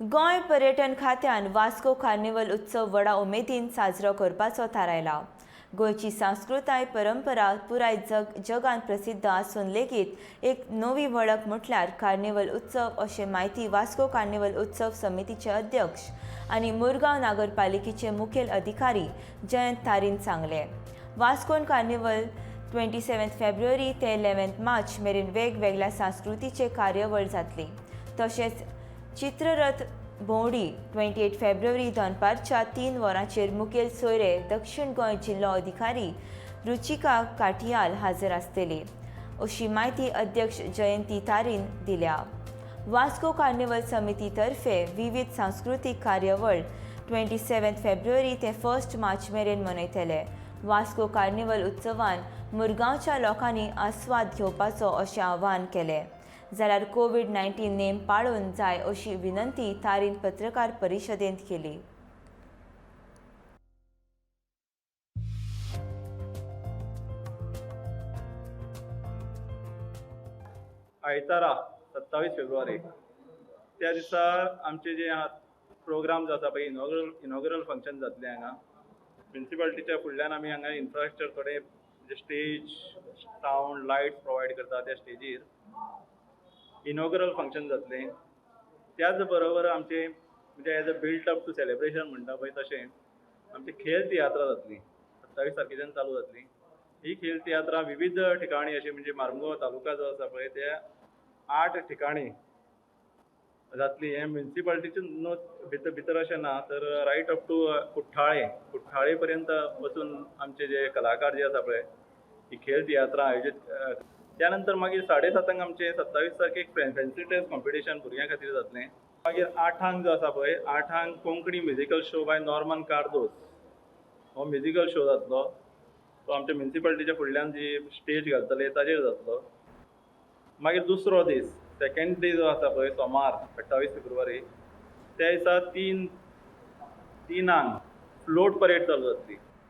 गोंय पर्यटन खात्यान वास्को कार्निवल उत्सव व्हडा उमेदीन साजरो करपाचो थारायला. गोंयची सांस्कृताय परंपरा पुराय जगान प्रसिद्ध आसून लेगीत एक नवी वळख म्हटल्यार कार्निवल उत्सव अशें म्हायती वास्को कार्निवल उत्सव समितीचे अध्यक्ष आनी मुरगांव नगरपालिकेचे मुखेल अधिकारी जयंत तारीन सांगलें. वास्कोन कार्निवल 27 फेब्रुवारी ते 11 मार्च मेरेन वेगवेगळ्या सांस्कृतीचे कार्यावळ जातली. तशेंच चित्ररथ भोंवडी 28 फेब्रुवारी दनपारच्या 3 वरांचेर मुखेल सोयरे दक्षिण गोंय जिल्लो अधिकारी रुचिका काठियाल हाजीर आसतली अशी म्हायती अध्यक्ष जयंती तारीन दिल्या. वास्को कार्निवल समिती तर्फे विविध सांस्कृतीक कार्यावळ 27 फेब्रुवारी ते 1 मार्च मेरेन मनयतले. वास्को कार्निवल उत्सवान मुरगांवच्या लोकांनी आस्वाद घेवपाचो अशें आवाहन केलें. जाल्यार कोवीड-19 नेम पाळून जाय अशी विनंती तारीन पत्रकार परिशदेंत केली. आयतारा 27 फेब्रुवारी त्या दिसा आमचे जे प्रोग्राम जाता पळय, इनॉग्रल फंक्शन जातलें हांगा म्युनिसिपालिटीच्या फुडल्यान. आमी हांगा इन्फ्रास्ट्रक्चर थोडे म्हणजे स्टेज, सावंड, लायट्स प्रोवायड करता. त्या स्टेजीर इनॉग्रल फंक्शन जातलें. त्याच बरोबर आमचें म्हणजे as a built up to celebration म्हणटा पळय तशें आमची खेळ तियात्रां जातली. 27 तारखेच्यान चालू जातली ही खेळ तियात्रां. विविध ठिकाणी अशी म्हणजे मार्मुगांव तालुका जो आसा पळय त्या 8 ठिकाणी जातली. हें म्युनिसिपालिटीचे न्हू भितर भितर अशें ना, तर रायट अप टू कुठ्ठाळे, कुठ्ठाळे पर्यंत वचून आमचे जे कलाकार जे आसा पळय ही खेळ तियात्रां आयोजीत. त्या नंतर मागीर 7:30 आमचें 27 तारखेक फॅन्सी ड्रेस कॉम्पिटिशन भुरग्यां खातीर जातलें. मागीर 8 जो आसा पळय, 8 Konkani musical show by Norman Cardozo हो म्युजिकल शो जातलो. तो आमच्या म्युनिसिपालिटीच्या फुडल्यान जी स्टेज घालतले ताजेर जातलो. मागीर दुसरो दीस, सेकंड डे जो आसा पळय, सोमार 28 फेब्रुवारी, त्या दिसा 3-3 फ्लोट परेड चालू जातली.